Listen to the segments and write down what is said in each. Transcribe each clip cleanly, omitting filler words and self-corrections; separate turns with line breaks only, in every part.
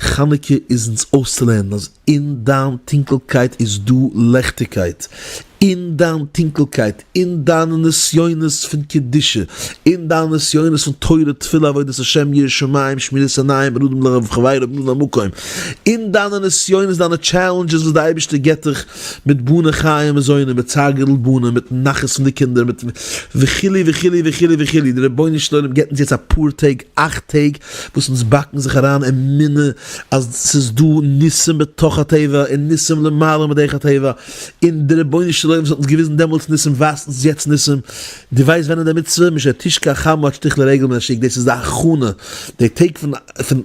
חנוכה איז אונז אויסצולערנען אז אין דיין טונקלקייט איז דא לעכטיגקייט, אין דיין טונקלקייט, אין דיינע נסיונות פון קדושה, אין דיינע נסיונות פון תורה, תפילה, עבודת השם, יראת שמים, שמירת עיניים, בין אדם לחבירו, בין אדם למקום, אין דיינע נסיונות, דיינע challenges וואס די אייבערשטער געבט דיך מיט בני חיי ומזוני, מיט צער גידול בנים, מיט נחת פון די קינדער, מיט וכו' וכו' וכו' וכו', דער רבונו של עולם געבט אונז יעצט אפאר טעג, אכט טעג, וואס אונז באקן זיך אריין אמונה אז ס'איז דא ניסים בתוך הטבע און ניסים למעלה מדרך הטבע, און דער רבונו של עולם וואס האט אונז געוויזן דעמאלטס ניסים ווייזט אונז יעצט ניסים, דו ווייסט ווען איז די מצוה? משתשקע החמה עד שתכלה רגל מן השוק, דאס איז די הכנה, די טעג פון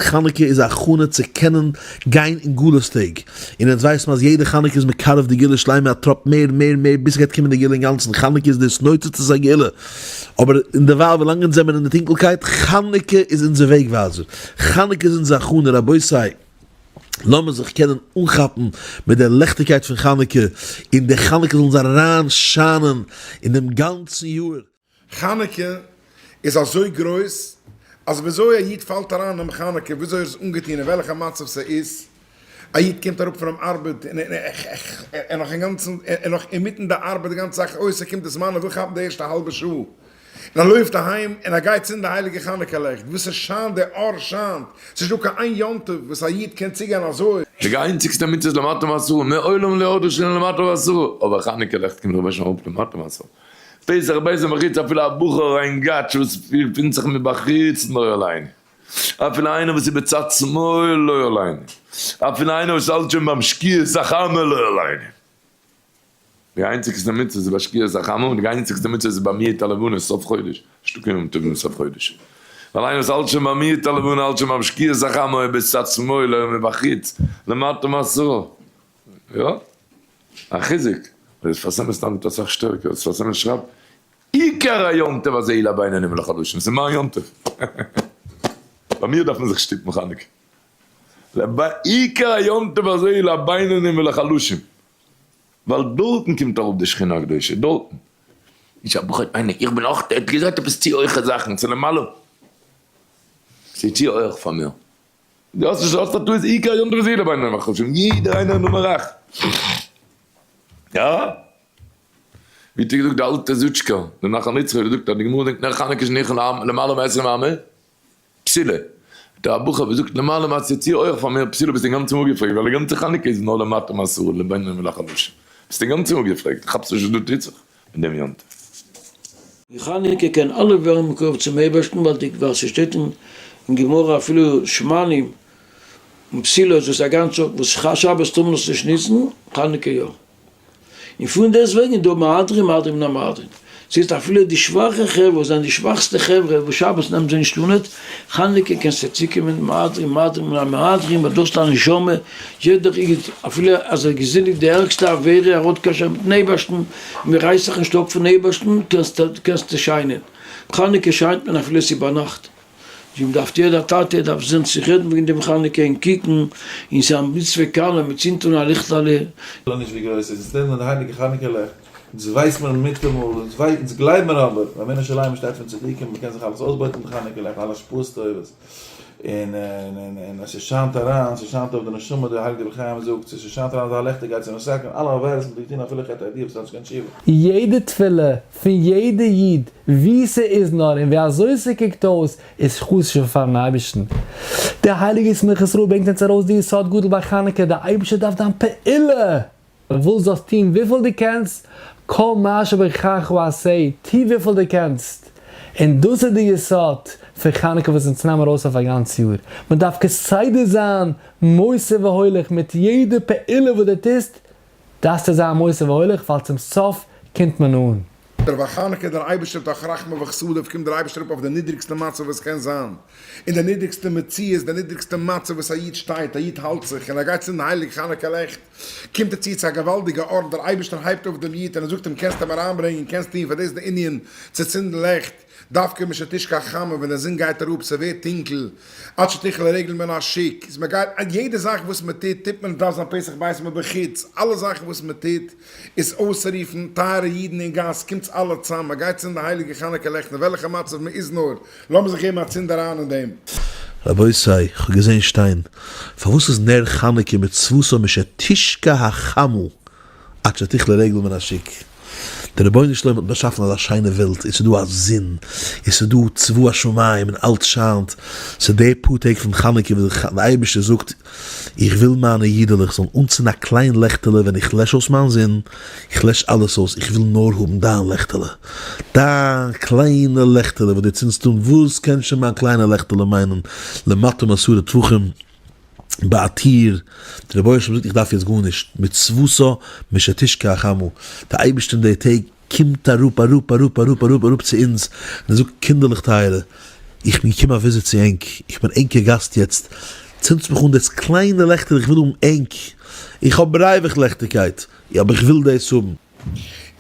חנוכה איז א הכנה צו קענען גיין אין גלות טעג, און אונז ווייסן אז יעדע חנוכה איז מקרב די גאולה שלימה א טראפ מער מער מער ביז ס'גייט קומען די גאולה אינגאנצן, חנוכה איז די התנוצצות הגאולה, אבער אין דערווייל ווילאנג אונז זעמיר אין די טונקלקייט, חנוכה איז אונזער וועג ווייזער, חנוכה איז אונזער הכנה, רבותי לאמיר זיך קענען אנכאפן מיט די לעכטיגקייט פון חנוכה, און די חנוכה זאל אונז אריין שיינען אין דעם גאנצן יאר.
חנוכה איז אזוי גרויס, אז וויאזוי א איד פאלט אריין אינעם חנוכה, וויאזוי ער איז אנגעטון און וועלכע מצב ס'איז, א איד קומט אראפ פונעם ארבעט און ער נאך אינגאנצן, ער נאך אינמיטן די ארבעט די גאנצע זאך, אוי ס'קומט די זמן ער וויל כאפן די ערשטע האלבע שעה, און ער לויפט אהיים און ער גייט צינדן די הייליגע חנוכה לעכט, וואס עס שיינט די אור שיינט, ס'נישט דא קיין איין יום טוב וואס א איד קען צוגיין אזוי.
די איינציגסטע מצוה איז למטה מעשרה, מעולם לא ידעו שאין למטה מעשרה, אבער חנוכה לעכט קומט רבש ע אראפ למטה מעשרה. פסח בית מבחוץ אפילו א בחור א אינגאטש וואס געפינט זיך מבחוץ לא עלינו, אפילו איינער וואס איז בצד שמאל לא עלינו, אפילו איינער וואס האלט שוין ביים שקיעת החמה לא עלינו. די איינציגסטע מצוה איז ביי שקיעת החמה און די איינציגסטע מצוה איז ביי מיעוט הלבנה סוף חודש, נישטא קיין יום טוב אין סוף חודש, ווייל איינער וואס האלט שוין ביי מיעוט הלבנה האלט שוין ביים שקיעת החמה אויב בצד שמאל אויב מבחוץ למטה מעשרה, יא. א חיזוק, דער שפת אמת טענה'ט אסאך שטערקער, דער שפת אמת שרייבט, עיקר היום טוב הזה היא לבינונים ולחלשים, ס'איז מיין יום טוב, ביי מיר דארף מען זיך שטופן חנוכה, עיקר היום טוב הזה היא לבינונים ולחלשים, ווייל דארטן קומט אראפ די שכינה הקדושה, דארטן. נישט א בחור מיינער, איך בין אויך, ער האט געזאגט עפעס צו הויכע זאכן, ס'איז למעלה, ס'איז צו הויך פאר מיר. דו האסט נישט האסט א טעות עיקר יום טוב איז יעדער ביינער מחשבים יעדער איינער נומער אכט יא ווי האט ער געזאגט די אלטע זוטשקא די נחל יצחק האט געזאגט אז די גמרא זאגט נר חנוכה שהניחו למעלה מעשרים אמה פסולה האט א בחור געזאגט למעלה מעשרה צו הויך פאר מיר פסולה ביסט אינגאנצן אפגעפרעגט ווייל די גאנצע חנוכה איז נאר למטה מעשרה לבינונים ולחלשים ביסט אינגאנצן אפגעפרעגט כאפסט נישט וואס דא טוט זיך מיט דעם יום טוב.
אין חנוכה קען אלע ווערן מקורב צום אייבערשטן ווייל די ווייל ס'שטייט אין גמרא אפילו שמנים און פתילות וואס א גאנץ יאר וואס שבת טאר מען עס נישט ניצן חנוכה יא און פון דעסט וועגן איז דא מהדרין מהדרין מן המהדרין ס'הייסט אפילו די שוואכע חברה וואס זענען די שוואכסטע חברה וואס שבת נעמט זיי נישט אנעט חנוכה קענסטו צוקומען מהדרין מהדרין מן המהדרין ווייל דאס איז א נשמה יעדער איד אפילו אז ער האט געזינדיגט די ערגסטע עבירה ער האט קשר מיטן אייבערשטן מען רייסט זיך נישט אפ פון אייבערשטן, קענסטו שיינען, חנוכה שיינט מען אפילו עס איז ביינאכט, דעם דארף יעדער טאטע דארף זען צו רעדן וועגן דעם חנוכה און קוקן, און ס'איז א מצוה קלה, מען צינדט אן א ליכטעלע.
כ'ווייס נישט ווי גרויס ס'איז, אונז לערנען די הייליגע חנוכה לעכט, אונז ווייס מיר מיטאמאל, אונז גלייב מיר אבער, באמונה שלימה שטייט פון צדיקים, מ'קען זיך אלעס אויסבעטן מיט חנוכה לעכט, אלע השפעות טובות. און און אז ס'שיינט אריין, ס'שיינט אויף די נשמה, דער הייליגער רבי חיים זאגט, ס'שיינט אריין אזא לעכטיגקייט צו מתקן אלע עבירות וואס מ'האט געטון אפילו חטא הידיעה וואס האט נישט קיין תשובה.
יעדע תפילה פון יעדע איד, ווי ס'איז נאר און ווי אזוי ס'קוקט אויס, איז חשוב פארן אייבערשטן. דער הייליגער שמחת ישראל ברענגט אונז ארויס די יסוד גדול ביי חנוכה, דער אייבערשטער דארף דיין פעולה! ווילסט זאלסט טון וויפיל דו קענסט, כל מה שבכחך עשה, טו וויפיל דו קענסט, און דאס איז די יסוד פון חנוכה וואס אונז נעמען ארויס אויף א גאנץ יאר, מען דארף כסדר זיין מוסיף והולך מיט יעדע פעולה וואס דו טוסט, דארפסטו זיין מוסיף והולך ווייל צום סוף קומט מען אן.
דער וחנוכה דער אייבערשטער תוך רחמיו וחסדיו קומט דער אייבערשטער אראפ אויף די נידריגסטע מצב וואס קען זיין, אין די נידריגסטע מציאות, די נידריגסטע מצב וואס א איד שטייט, א איד האלט זיך און ער גייט צינדן הייליגע חנוכה לעכט, קומט ער צו צו א געוואלדיגע ארט, דער אייבערשטער הייבט אויף דעם איד און ער זאגט אים קענסט אים אריינברענגען, קענסט טון, פאר דאס איז די ענין צו צינדן לעכט, דווקא משתשקע החמה ווען די זון גייט אראפ, ס'ווערט טונקל, עד שתכלה רגל מן השוק, איז מען גייט, יעדע זאך וואס מען טוט, טוט מען, דארף זיין פתח בית מבחוץ, אלע זאכן וואס מען טוט, איז אויסצורופן, טייערע אידן אין גאס, קומטס אלע צאם, מען גייט צינדן הייליגע חנוכה לעכט, אין וועלכע מצב מען איז נאר, לאמיר זיך געבן א צינד אריין אין דעם.
רבותי, איך האב געזען שטיין, פארוואס איז נר חנוכה מצוותו משתשקע החמה עד שתכלה רגל מן השוק? דער רבונו של עולם האט באשאפן אזא שיינע וועלט, און ס'איז דא א זון, און ס'איז דא צבא השמים און אלץ שיינט, ס'איז די פאר טעג פון חנוכה וואס דער אייבערשטער זאגט, איך וויל מיינע אידעלעך זאלן אנצינדן א קליין לעכטעלע ווען איך לעש אויס מיין זון, איך לעש אלעס אויס, איך וויל נאר האבן דיין לעכטעלע, דיין קליינע לעכטעלע וואס דו צינדסט אן, וואס קען שוין מיין קליינע לעכטעלע מיינען למטה מעשרה טפחים ביי א טיר, דער רבונו של עולם זאגט איך דארף יעצט גארנישט, מצותה משתשקע החמה, דער אייבערשטער אין די טעג קומט אראפ אראפ אראפ אראפ אראפ אראפ צו אונז און ער זאגט קינדערלעך טייערע, איך בין געקומען א visit צו ענק, איך בין ענקער גאסט יעצט, צינדטס מיך אן דאס קליינע לעכטעלע, איך וויל האבן ענק, איך האב ריווח לעכטיגקייט, אבער איך וויל דאס האבן.
און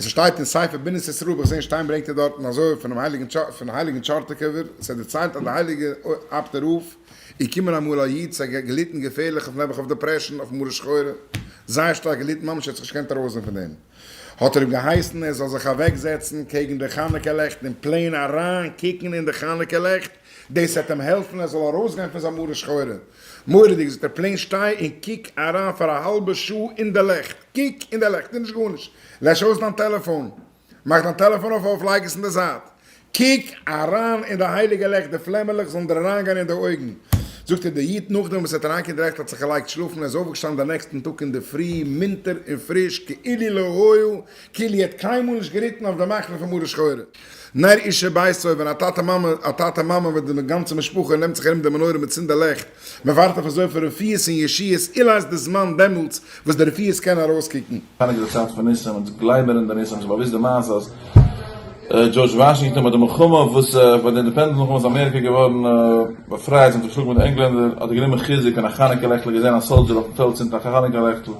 ס'שטייט אין ספר בינת ישראל האב איך געזען שטיין ברענגט ער דארטן אזוי פונעם הייליגן פון הייליגן טשארטיקובער, ס'דערציילט אז די הייליגע אפטער רב איז געקומען אמאל א איד ס'האט געליטן געפערליך אויף נעבעך אויף depression אויף מרה שחורה, זייער שטארק געליטן ממש ער האט זיך נישט געקענט ארויסזען פון דעם, האט ער אים געהייסן ער זאל זיך אוועק זעצן קעגן די חנוכה לעכט און plain אריין קוקן אין די חנוכה לעכט, דאס וועט אים העלפן ער זאל ארויסגיין פון זיין מרה שחורה. מורא'דיג זאגט ער plain שטיי און קוק אריין פאר א האלבע שעה אין די לעכט, קוק אין די לעכט, טו נישט גארנישט, לעש אויס דיין טעלעפאן, מאך דיין טעלעפאן אויף אויף לייג עס אין די זייט, קוק אריין אין די הייליגע לעכט, די פלעמעלעך זאלן דיר אריינגיין אין די אויגן. זאגט ער, דער איד נאכדעם וואס ער האט אריינגעקוקט אין די לעכט האט זיך געלייגט שלאפן, ער איז אויפגעשטאנען דעם נעקסטן טאג אינדערפרי מונטער און פריש כאילו לא היה, כאילו ער האט קיינמאל נישט געריטן אויף די מחלה פון מרה שחורה. נר איש וביתו, ווען א טאטע מאמע, א טאטע מאמע מיט די גאנצע משפחה נעמט זיך ארום די מנורה מען צינדט די לעכט, מען ווארט אויף אזויפיל רפואות און ישועות, אולי איז די זמן דעמאלטס וואס די רפואות קענען ארויסקוקן.
חנוכה איז א צייט פון ניסים, אונז גלייבן אין די ניסים, ס'איז באוויסט די מעשה אז דזשארדזש וואשינגטאן ביי די מלחמה וואס ביי די independence מלחמה איז אמעריקע געווארן באפרייט, זיי האבן זיך געשלאגן מיט די ענגלענדער, האט ער גענומען חיזוק פון א חנוכה לעכטל, געזען א soldier אויפן פעלד צינדט א חנוכה לעכטל,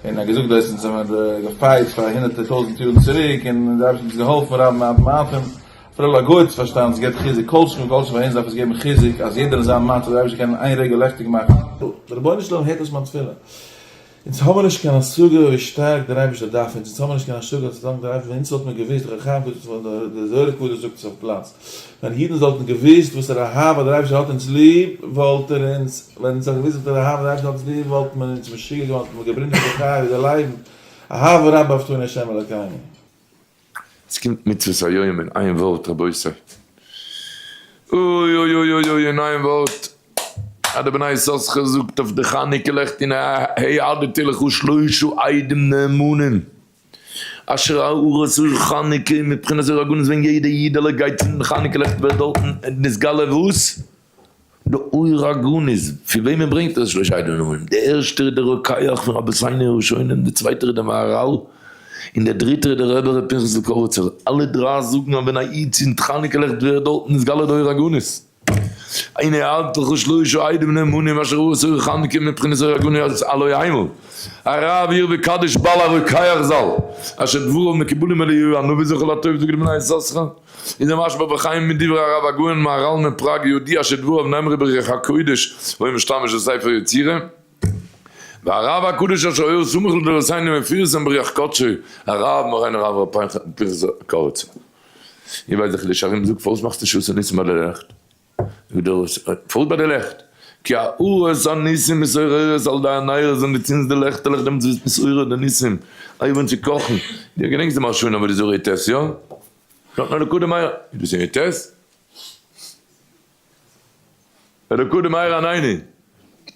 און ער האט געזאגט דאס אונז האבן מיר געפייט פאר הונדערטער טויזנט יארן צוריק און די אייבערשטער האט אונז געהאלפן רבים מעט מעטים, אפילו א גוי האט עס פארשטאנען, עס געבט חיזוק, כל שכן וכל שכן פאר אונז דארף עס געבן חיזוק אז יעדער אין זיין מצב די אייבערשטער קען אין איין רגע לעכטיג מאכן. דער רבונו של עולם הערט אויס מיין תפילה. אונז האבן נישט קיין השגה ווי שטארק דער אייבערשטער דארף אונז, אונז האבן נישט קיין השגה צו דאנקען דער אייבערשטער, ווען אונז וואלט מיר געוואוסט, דער חכם הקדוש, דער זוהר הקדוש זאגט עס אויף פלאץ, ווען אידן זאלטן געוואוסט וואסערע אהבה דער אייבערשטער האט אונז ליב, וואלט ער אונז, ווען אונז וואלטן געוואוסט וואסערע אהבה דער אייבערשטער האט אונז ליב, וואלט מען אונז משוגע געווארן, וואלט מען געברומט ווי די חיה, ווי די לייבן, אהבה רבה אהבתנו ה' אלוקינו.
עס קומט מצוות היום אין איין ווארט רבותי. אוי אוי אוי אוי אוי אין איין ווארט. אז די בני יששכר זאגט אויף די חנוכה לעכט אין העדתי לך שלשה עדים נאמנים אשר הארת אור חנוכה מבחינת אור הגנוז ווען יעדע אידעלע גייט צינדן חנוכה לעכט ווערט דארטן נתגלה וואס? די אור הגנוז, פון וועמען ברענגט ער שלשה עדים נאמנים? דער ערשטער איז דער רוקח פון רבותינו הראשונים, דער צווייטער איז דער מהרל, און דער דריטער איז דער רבי ר' פנחס'ל קאריצער, אלע דריי זאגן אז ווען א איד צינדט חנוכה לעכט ווערט דארטן נתגלה די אור הגנוז. הנה העדתי לך שלשה עדים נאמנים אשר הארת אור חנוכה מבחינת אור הגנוז הלא המה, הרב עיר וקדיש בעל הרוקח זל, אשר דבריו מקובלים אליהו הנביא זכור לטוב זאגט די בני יששכר, איז ער משמע בחיים מדברי הרב הגאון מהרל מפראג ידוע שדבריו נאמרו ברוח הקודש והיה משתמש בספר יצירה והרב הקדוש אשר היה סמוך לדורותינו מפורסם ברוח קדשו הרב מורינו הרב ר' פנחס קאריצער. איר ווייסט די חידושי הרי"ם זאגט פארוואס מאכסטו נישט עשה ניסים ביי די לעכט? זאגט דער ראש פארוואס ביי די לעכט? כי הארת הניסים מתעוררת על ידי הנרות ווען דו צינדסט די לעכטעלעך דעמאלטס ווערט מתעורר די ניסים הייב אן צו קאכן דו געדענקסט די מהרש"א אבער די זוהר ט יא? נאט נאר לקדם מהר איז דאס אין ט? אלוקא דמאיר עניני,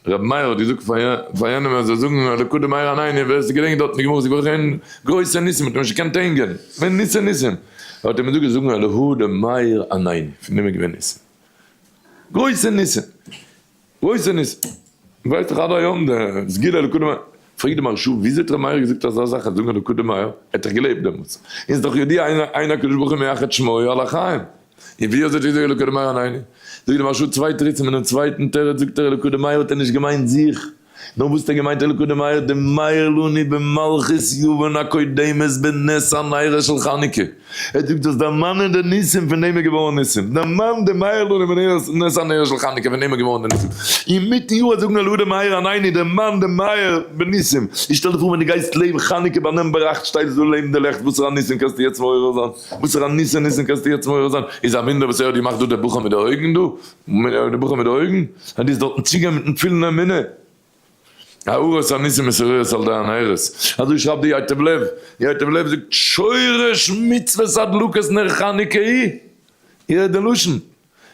רבי מאיר האט געזאגט פאר יענעם ער זאל זאגן אלוקא דמאיר עניני, ווער ס'געדענקט דארט אין די גמרא ס'איז געווען גרויסע ניסים האט מען נישט געקענט הענגען, געווען ניסי ניסים, האט ער אים געזאגט זאגן אלהא דמאיר עניני, פון דעם איז געווען ניסים, גרויסע ניסים. גרויסע ניסים. ווייסט דאך עד היום די סגולה אלוקא דמאיר. פרעגט די מהרש"א וויאזוי האט ר' מאיר געזאגט אזא זאך אז זאגן אלוקא דמאיר, ער האט דאך געלעבט דעמאלטס, און ס'איז דאך ידוע אין הקדוש ברוך הוא מייחד שמו על החיים, און ווי אזוי האט ער געזאגט אלוקא דמאיר עניני? זאגט די מהרש"א צוויי תירוצים, אינעם צווייטן תירוץ זאגט ער אלוקא דמאיר האט ער נישט געמיינט זיך. נאר וואס האט ער געמיינט אלקא דמאיר דמאיר לנו במלכות יוון הקודמת בנס הנרות של חנוכה, ער זאגט דאס דערמאנען די ניסים פון דעם איז געווארן ניסים, דערמאן דמאיר לנו בנס הנרות של חנוכה פון דעם איז געווארן די ניסים, אינמיטן יאר זאגן אלקא דמאיר ענני דערמאן דמאיר בניסים, איך שטעל דיר פאר ווען דו גייסט לעבן חנוכה ביי number אכט שטייסטו דא לעבן די לעכט וואסערע ניסים קענסטו יעצט מעורר זיין, וואסערע ניסי ניסים קענסטו יעצט מעורר זיין, איז א וואונדער וואס ער האט געמאכט דא דער בחור מיט די אויגן דא, די בחור מיט די אויגן, אז דו זאלסט דארטן צוגיין מיטן פולן אמונה. הארת הניסים מתעוררת על ידי הנרות, אזוי שרייבט די ייטב לב, די ייטב לב זאגט שורש מצוות הדלקת נר חנוכה היא, איר הערט די לשון,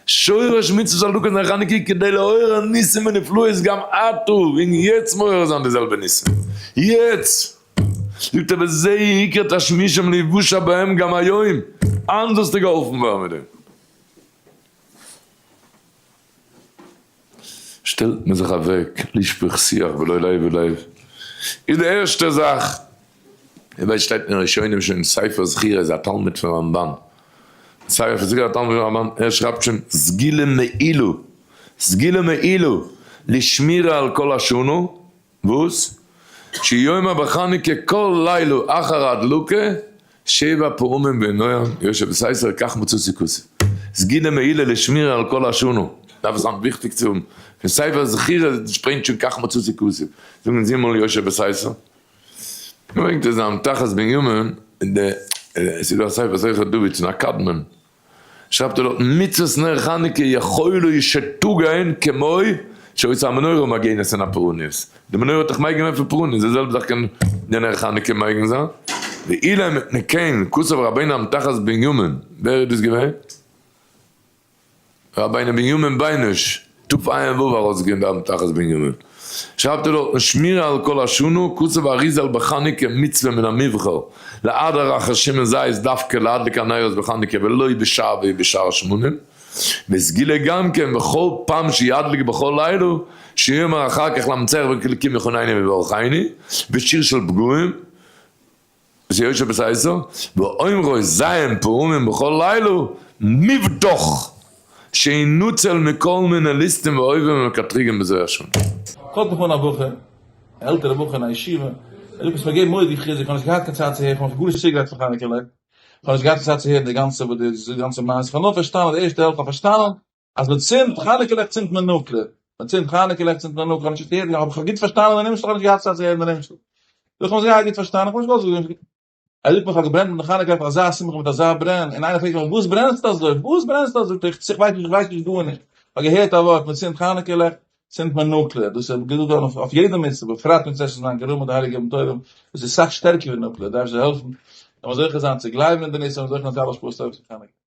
שורש מצוות הדלקת נר חנוכה היא כדי לעורר ניסים ונפלאות גם עתה, וועגן יעצט מעורר זיין די זעלבע ניסים, יעצט! זאגט ער וזה עיקר תשמישם להיוושע בהם גם היום, היינט זאלסטו געהאלפן ווערן מיט דעם. שטעלט מען זיך אוועק לשפוך שיח ולא לב ולב איז די ערשטע זאך, איר ווייסט שטייט אין ראשונים שוין ספר זכירה איז א תלמיד פון רמבן, ספר זכירה א תלמיד פון רמבן, ער שרייבט שוין סגילה מעילו, סגילה מעילו לשמירה על כל השנה, וואס? שיאמר בחנוכה כל לילה אחר ההדלקה שבע פעמים בנועם יושב בסתר כך מצאתי כתוב. סגולה מעולה לשמירה על כל השנה. דארף זיין וויכטיג צו האבן. פון ספר זכירה שפרינגט שוין כך מצאתי כתוב. זאגן זי אמאל יושב בסתר. ברענגט ער זיין תחת בנימין אין די עס איז דא א ספר זכר דוד פון א קדמון. שרייבט ער דארט מצות נר חנוכה יכולו שתגן כמו שהיתה המנורה מגנת מן הפורעניות, די מנורה האט דאך מגין געווען פון פורעניות, די זעלבע זאך קען די נר חנוכה מגין זיין, ואילו מפני כן כתב רבינו אמתחת בנימין, ווער איז דאס געווען? רבינו בנימין ביינוש, תע"ו ארויסגעגעבן די אמתחת בנימין, שרייבט ער דארטן שמירה על כל השנה, כתב אריזל בחנוכה מצוה מן המובחר, להדיר אחר שמן זית דווקא להדליק הנרות בחנוכה ולא בשעה ובשאר שמנים, וסגולה גם כן בכל פעם שידליק בכל לילה שיאמר אחר כך למנצח ולאלקים יחנני ויברכני, בשיר של פגועים, שיושב בסתר, ואומרו ז' פעמים בכל לילה, מבטח שינוצל מכל מיני ליסטים ואויבים ומקטריגים בזו השנה.
קאלט מיך אן א בחור, א עלטערע בחור אין א ישיבה, ער זאגט מיר ס'מיר געבן מורא'דיג חיזוק, איך האב נישט געהאט קיין צייט צו הערן, איך האב מיך גארנישט צוגעגרייט פאר חנוכה לעכט, איך האב נישט געהאט קיין צייט צו הערן די גאנצע די גאנצע מעשה, איך האב נאר פארשטאנען די ערשטע העלפט, איך האב פארשטאנען אז מען צינדט חנוכה לעכט צינדט מען נוקלער, מען צינדט חנוכה לעכט צינדט מען נוקלער, איך האב נישט געהערט, איך האב גוט פארשטאנען די נמשל, איך האב נישט געהאט צייט צו הערן די נמשל, איך האב זייער גוט פארשטאנען, איך האב נישט געוואלט זאגן, ער זאגט מיר איך האב געברענט מיט די חנוכה לעכט אזא שמחה מיט אזא ברען, און איינער פרעגט מיך וואס ברענסטו אזוי, וואס ברענסטו אזוי, זאגט ער איך ווייס נישט, איך ווייס נישט גארנישט, איך האב געהערט א ווארט, מען צינדט חנוכה לעכט צינדט מען נוקלער, דאס איז געזאגט געווארן אויף יעדע מצוה, בפרט מצות עשה שהזמן גרמא די הייליגע ימים טובים, דאס איז סאך שטערקער ווי נוקלער, דארף זיי העלפן, זאל מען זוכה זיין צו גלייבן אין די ניסים, זוכה זיין צו אלע השפעות טובות פון חנוכה.